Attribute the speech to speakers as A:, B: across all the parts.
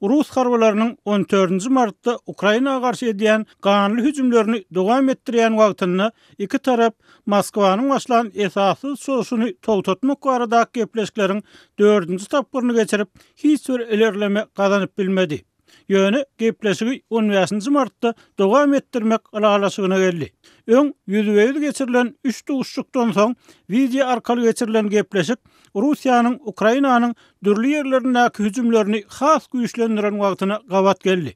A: Rus harbylarynyň on dördünji martda Ukraina garşy edýän ganly hüjümlerini dowam etdirýän wagtynda iki tarap Moskwanyň başlan esassyz çozuşyny togtatmak baradaky gepleşikleriň dördünji tapgyryny geçirip, hiç bir ilerleme gazanyp bilmedi. Ýöne gepleşigi on bäşinji martda dowam etdirmek ylalaşygyna geldi. Öň ýüzbe-ýüz geçirilen üç duşuşykdan soň wideo arkaly geçirilen gepleşik Russiýanyň Ukrainanyň dürli ýerlerindäki hüjümlerini has güýçlendiren wagtyna gabat geldi.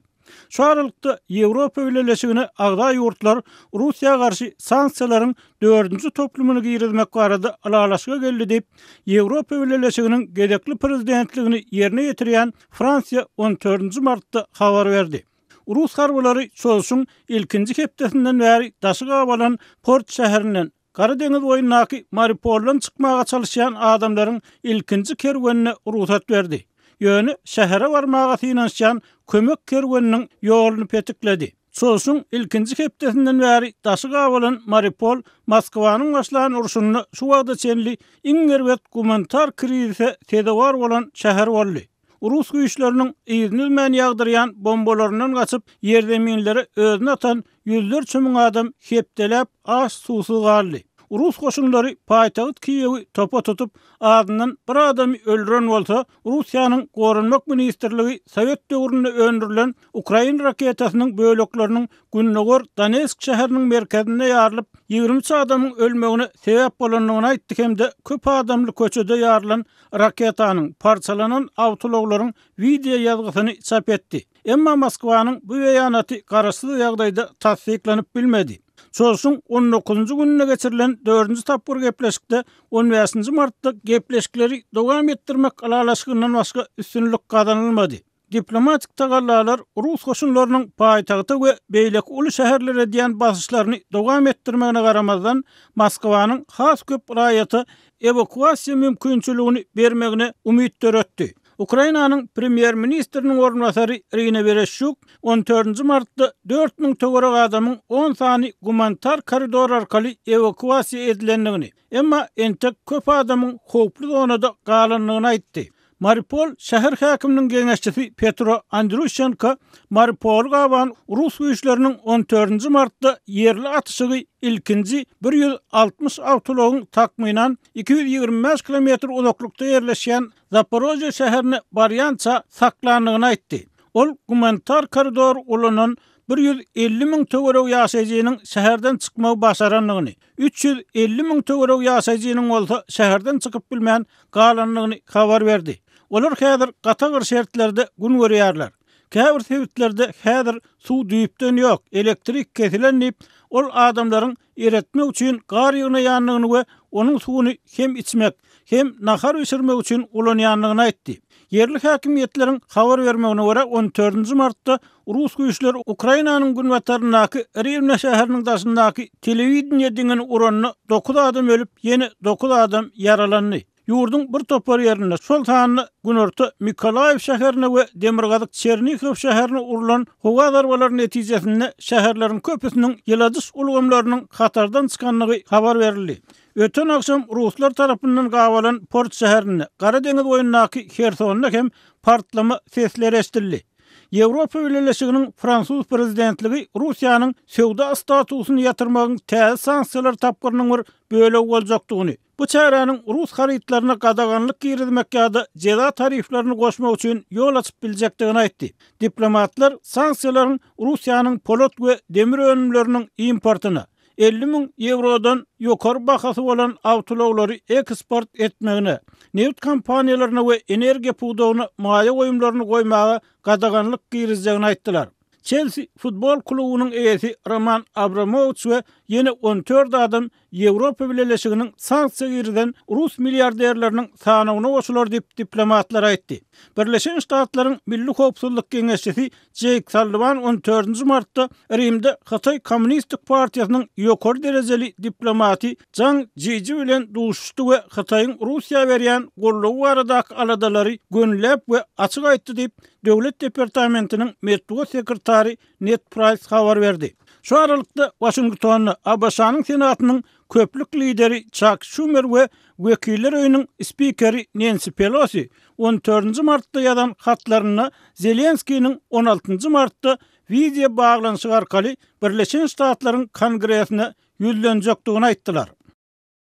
A: Şu aralykda Ýewropa Bileleşigine agza ýurtlar Russiýa garşy sanksiýalaryň dördünji toplumyny girizmek barada ylalaşyga geldi diýip, Ýewropa Bileleşiginiň gezekli prezidentligini ýerine ýetirýän Fransiýa on dördünji martda habar berdi. Rus harbylary çozuşyň ilkinji hepdesinden bäri daşy gabalan port şäherinden, Gara deňiz boýundaky Mariupoldan çykmaga çalyşýan adamlaryň ilkinji kerwenine rugsat berdi. Ýöne şähere barmaga synanyşýan kömek kerweniniň ýoluny petikledi. Çozuşyň ilkinji hepdesinden bäri daşy gabalan Mariupol Moskwanyň başlan urşunda şu wagta çenli iň erbet gumanitar krizise sezewar bolan şäher boldy. Rus güýçleriniň yzyny üzmän ýagdyrýan bombalaryndan gaçyp, ýerzeminlere özüni atan ýüzlerçe müň adam hepdeläp aç-suwsuz galdy. Rus goşunlary paýtagt Kiýewi topa tutup, azyndan bir adamy öldüren bolsa, Russiýanyň Goranmak ministrligi sowet döwründe öndürilen ukrain raketasynyň bölekleriniň gündogar Donetsk şäheriniň merkezinde ýarylyp, 23 adamyň ölmegine sebäp bolandygyny aýtdy hem-de köp adamly köçede ýarylan raketanyň, parçalanan awtoulaglaryň wideo ýazgysyny çap etdi. Emma Moskwanyň bu beýanaty garaşsyz ýagdaýda tassyklanyp bilmedi. Çozuşyň on dokuzynjy gününde geçirilen dördünji tapgyr gepleşikde on bäşinji martda gepleşikleri dowam etdirmek ylalaşygyndan başga üstünlik gazanylmady. Diplomatik tagallalar rus goşunlarynyň paýtagta we beýleki uly şäherlere edýän basyşlaryny dowam etdirmegine garamazdan, Moskwanyň has köp raýata ewakuasiýa mümkinçiligini bermegine umyt döretdi. Ukrainanyň premýer-ministriniň orunbasary Irina Wereşçuk on dördünji martda 4000 töweregi adamyň on sany gumanitar koridor arkaly ewakuasiýa edilendigini, emma entek köp adamyň howply zonada galandygyny aýtdy. Mariupol şäher häkiminiň geňeşçisi Petro Andrýuşenko Mariupoly gaban rus güýçleriniň on dördünji martda ýerli atyşygy ilkinji 160 awtoulagyň takmynan 225 kilometr uzaklykda ýerleşýän Zaporožýe şäherine barýança saklandygyny aýtdy. Ol gumanitar koridor ulanan 150 müň töweregi ýaşaýjynyň şäherden çykmagy başarandygyny, 350 müň töweregi ýaşaýjynyň bolsa şäherden çykyp bilmän galandygyny habar berdi. Olar häzir gaty agyr şertlerde gün görýärler. Käbir sebitlerde häzir suw düýpden ýok, elektrik kesilen diýip, ol adamlaryň eretmek üçin gar ýygnaýandygyny we onuň suwuny hem içmek, hem nahar bişirmek üçin ulanýandygyny aýtdy. Ýerli häkimiýetleriň habar bermegine görä, on dördünji martda rus güýçleri Ukrainanyň günbataryndaky Riwne şäheriniň daşyndaky telewideniýe diňini uranda dokuz adam ölüp, ýene dokuz adam ýaralandy. Ýurduň bir topar ýerinde, şol sanda günorta Mykolaýiw şäherine we demirgazyk Çernihiw şäherine urlan howa zarbalary netijesinde şäherleriň köpüsiniň ýyladyş ulgamlarynyň hatardan çykandygy habar berildi. Öten agşam ruslar tarapyndan gabalan port şäherinde, Gara deňiz boýundaky Hersonda hem partlama sesleri eşidildi. Ýewropa Bileleşiginiň fransuz prezidentligi Russiýanyň söwda statusyny ýatyrmagyň täze sanksiýalar tapgyrynyň bir bölegi boljakdygyny, Bu çäräniň rus harytlaryna gadaganlyk girizmek ýa-da jeza tariflerini goşmak üçin ýol açyp biljekdigini aýtdy. Diplomatlar sanksiýalaryň Russiýanyň polat we demir önümleriniň importyna, 50 müň ýewrodan ýokary bahasy bolan awtoulaglary eksport etmegine, nebit kompaniýalaryna we energiýa pudagyna maýa goýumlaryny goýmaga gadaganlyk girizjegini aýtdylar. Çelsi futbol klubunyň eýesi Roman Abramowiç we ýene 14 adam Ýewropa Bileleşiginiň sanksiýa girizen rus milliarderleriniň sanawyna goşular diýip, diplomatlar aýtdy. Birleşen Ştatlaryň Milli howpsuzlyk geňeşçisi Jeýk Salliwan on dördünji martda Rimde Hytaý Kommunistik partiýasynyň ýokary derejeli diplomaty Žang Jiji bilen duşuşdy we Hytaýyň Russiýa berýän goldawy baradaky aladalary gönüläp we açyk aýtdy diýip, Döwlet departamentiniň metbugat sekretary Ned Praýs habar berdi. Şu aralykda, Waşingtonda ABŞ-nyň Senatynyň köplük lideri Çak Şumer we Wekiller öýüniň spikeri Nensi Pelosi on dördünji martda ýazan hatlarynda Zelenskiniň on altynjy martda wideo baglanyşyk arkaly Birleşen Ştatlaryň Kongresine ýüzlenjekdigini aýtdylar.